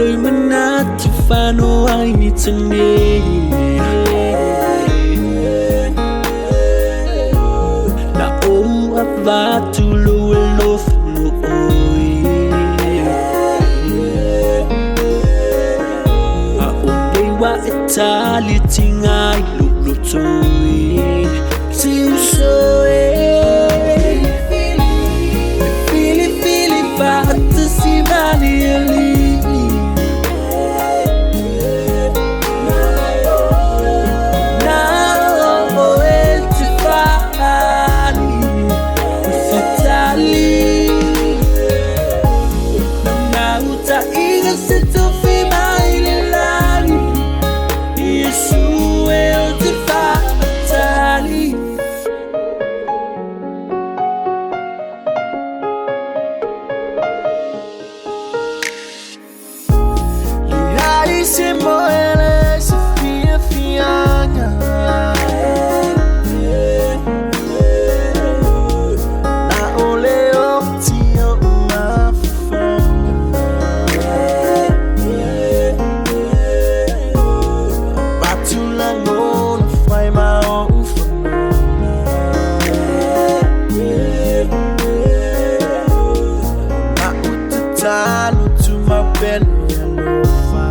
Loi manatu whano ai ni tane. Na o avatu lo alofa no oi. A o nei wa e tali tingai lo lo toi. Si uso e fili fili fa si mali ali. Se moele se fia fianga. Na ole o ti o mafafonga. Vatulagona fai ma o ufanona. Na utatalo tu maupele alofa.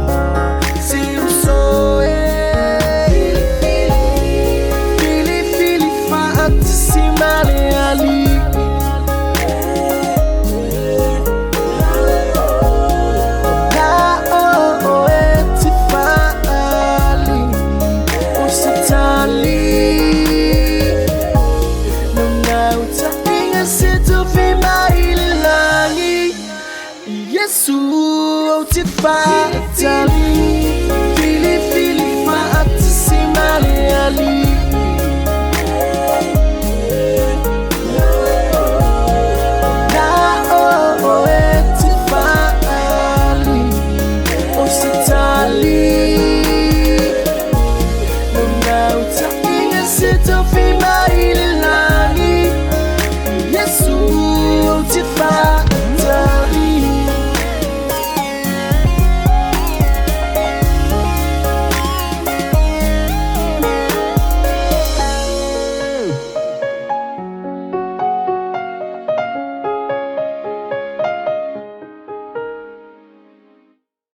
Yesu, o te fatali.